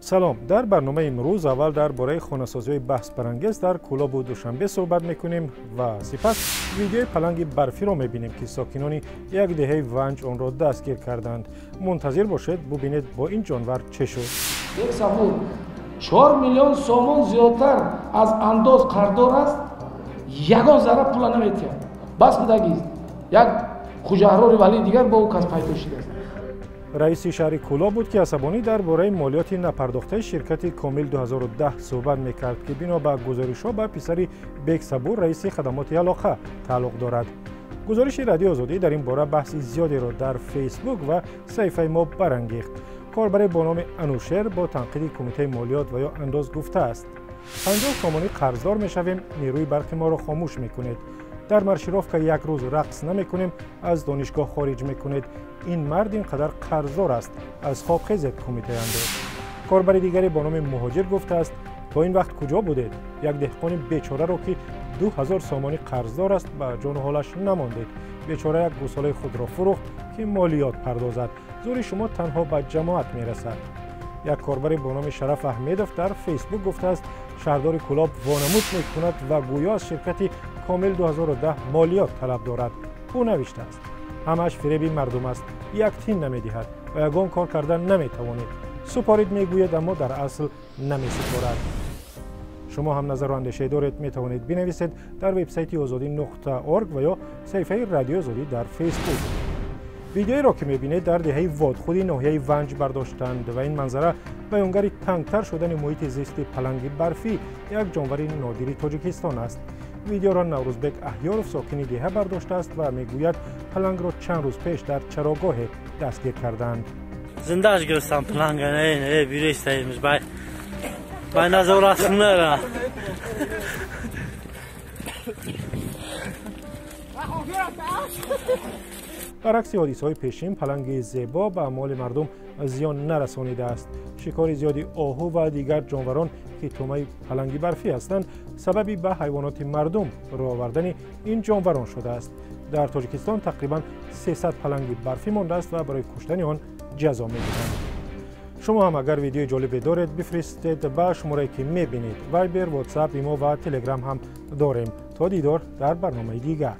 Салом. Дар барномаи имрӯз аввал дар бораи хонасозиҳои баҳсбарангез дар Кӯлобу Душанбе суҳбат мекунем ва сипас видеои паланги барфиро мебинем, ки сокинони як деҳаи Ванҷ онро дастгир карданд. Мунтазир бошед, бубинед бо ин ҷонвар чӣ шуд. Бексабур 4 миллион сомон зиёдтар аз андоз қарздор аст, ягон зарра пула наметиҳад. Бас будагист. Як хуҷаҳрори валии дигар бо ӯ кас пайдо шудааст. Раиси шаҳри Кӯлоб буд, ки асабонӣ дар бораи молиёти напардохтаи ширкати Комил 2010 суҳбат мекард, ки бино ба гузоришҳо ба писари Бексабур, раиси хадамоти алоқа, тааллуқ дорад. Гузориши Радиои Озодӣ дар ин бора баҳси зиёдеро дар Фейсбук ва саҳифаи мо барангехт. Корбаре бо номи Анушер бо танқиди кумитаи молиёт ва ё андоз гуфтааст: 50 сомонӣ қарздор мешавем, нерӯи барқи моро хомӯш мекунед. Дар маршировка як рӯз рақс намекунем, аз донишгоҳ хориҷ мекунед. Ин мард ин қадар қарздор аст, аз хоб хезед, кумитаи андоз. Корбари дигаре бо номи Муҳоҷир гуфтааст: то ин вақт куҷо будед? Як деҳқони бечораро, ки 2000 сомонӣ қарздор аст, ба ҷону ҳолаш намондед. Бечора як гусолаи худро фурӯхт, ки молиёт пардозад. Зӯри шумо танҳо ба ҷамоат мерасад. Як корбаре бо номи Шараф Аҳмедов дар Фейсбук гуфтааст: шаҳрдори Кӯлоб вонамуд мекунад ва гӯё аз ширкати Комил 2010 молиёт талаб дорад. Ӯ навиштааст: ҳамааш фиреби мардум аст, як тин намедиҳад ва ягон кор кардан наметавонед. Супорид мегӯяд, аммо дар асл намесупорад. Шумо ҳам назару андешае доред, метавонед бинависед дар вебсайти озодӣ.org ва ё саҳифаи Радиои Озодӣ дар Фейсбук. Видеоеро, ки мебинед, дар деҳаи Водхуди ноҳияи Ванҷ бардоштанд ва ин манзара баёнгари тангтар шудани муҳити зисти паланги барфӣ, як ҷонвари нодири Тоҷикистон аст. Видеоро Наврӯзбек Аҳёров, сокини деҳа, бардоштааст ва мегӯяд, палангро чанд рӯз пеш дар чарогоҳе дастгир карданд. Зиндааш гирифтам паланга, не, бирестаимш бай. Бай назорасунара. Баръакси ҳодисаҳои пешин, паланги зебо ба амволи мардум зиён нарасонидааст. Шикори зиёди оҳу ва дигар ҷонварон, ки тӯъмаи паланги барфӣ ҳастанд, сабаби ба ҳайвоноти мардум рӯ овардани ин ҷонварон шудааст. Дар Тоҷикистон тақрибан 300 паланги барфӣ мондааст ва барои куштани он ҷазо медиҳанд. Шумо ҳам агар видеои ҷолибе доред, бифиристед ба шуморае, ки мебинед. Вайбер, Ватсап, Имо ва Телеграм ҳам дорем. То дидор дар барномаи дигар.